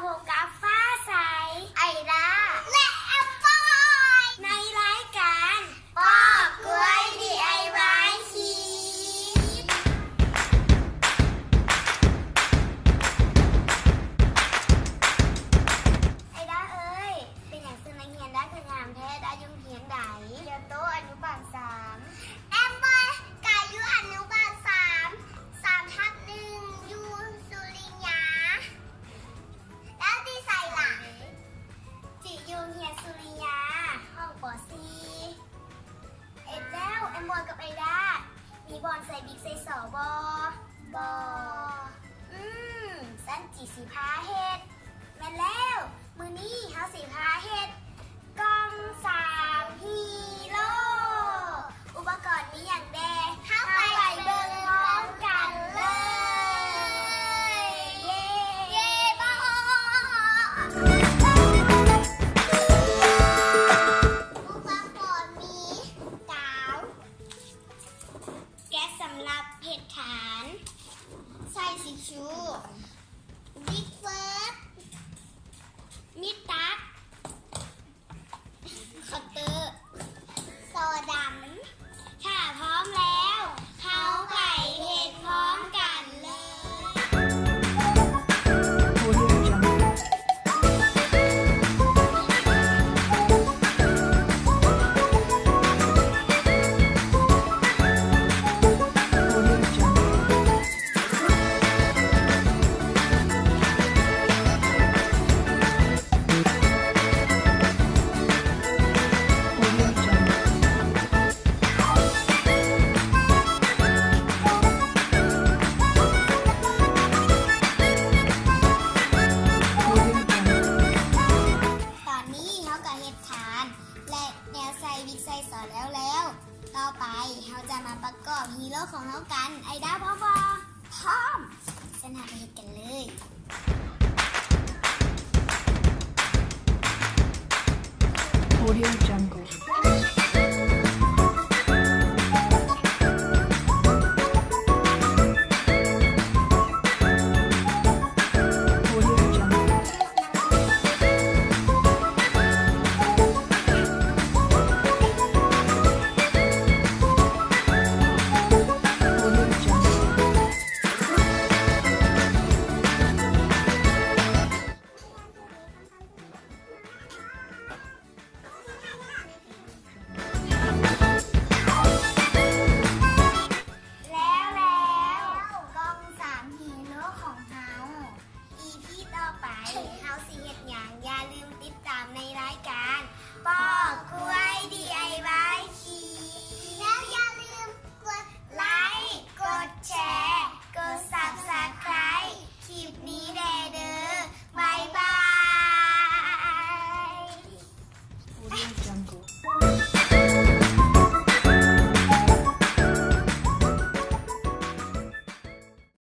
ພົບກັບຟ້າໃສ, ໄອດາ ແລະ ແອມບອຍ ໃນລາຍການປອກກ້ວຍ ດີໄອວາຍ ຄລິບ. ໄອດາເອີຍ, ເປັນຫຍັງຊື່ນັກຮຽນໄດ້ຄືງາມແທ້? ໄດ້ຢູ່ໂຮງຮຽນໃດ? ກຽວໂຕ ອະນຸບານສາມ. ແອມບອຍ ກະຢູ່ອະນຸບານສາມ ສາມທັບໜຶ່ງ ຢູ່ສຸລິຍາ. ແລ້ວຕິໃສລະ? ຕິຢູ່ໂຮງຮຽນສຸລິຍາ ຫ້ອງ ປໍສີ່. ເອີ ແລ້ວແອມບອຍກັບໄອດາ ມີບ່ອນໃສ່ບິກໃສ່ສໍບໍ່? ບໍ່. ອືມ ຊັ້ນຕິຊິພາເຮັດ. ແມ່ນແລ້ວ, ມື້ນີ້ເຮົາຊິພາເຮັດກ່ອງສາມຮີໂຣ. ອຸປະກອນມີຫຍັງແດ່? ເຮົາໄປເບິ່ງພ້ອມກັນເລີຍ. ເຢ້ ເຢ້ ບໍ່. ອຸປະກອນມີກາວ, ແກັດສຳລັບເຮັດຖານ, ໃຊ້ທິຊຊູ, ບິກເຟີດ, ມີດຕັດ, ຄັດເຕີ, ສໍດຳ. ຖ້າພ້ອມແລ້ວ, ເຮົາໄປເຮັດພ້ອມກັນເລີຍ.ຕອນນີ້ເຮົາກະເຮັດຖານ ແລະ ແນວໃສ່ບິກໃສ່ສໍແລ້ວແລ້ວ. ຕໍ່ໄປເຮົາຈະມາປະກອບຮີໂຣຂອງເຮົາກັນ. ໄອດາພ້ອມບໍ່? ພ້ອມ. ຊັ້ນເຮົາໄປເຮັດກັນເລີຍ. Audio Jungle. Audio Jungle. ແລ້ວແລ້ວ ກ່ອງສາມຮີໂຣຂອງເຮົາ. ອີພີຕໍ່ໄປເຮົາຊິເຮັດຫຍັງ? ຢ່າລືມຕິດຕາມໃນລາຍການປອກກ້ວຍ ດີໄອວາຍ ຄລິບ. ແລ້ວຢ່າລືມກົດໄລ, ກົດແຊ, ກົດ Subscribe ຄລິບນີ້ແດ່ເດີ. ບາຍບາຍ. Audio Jungle.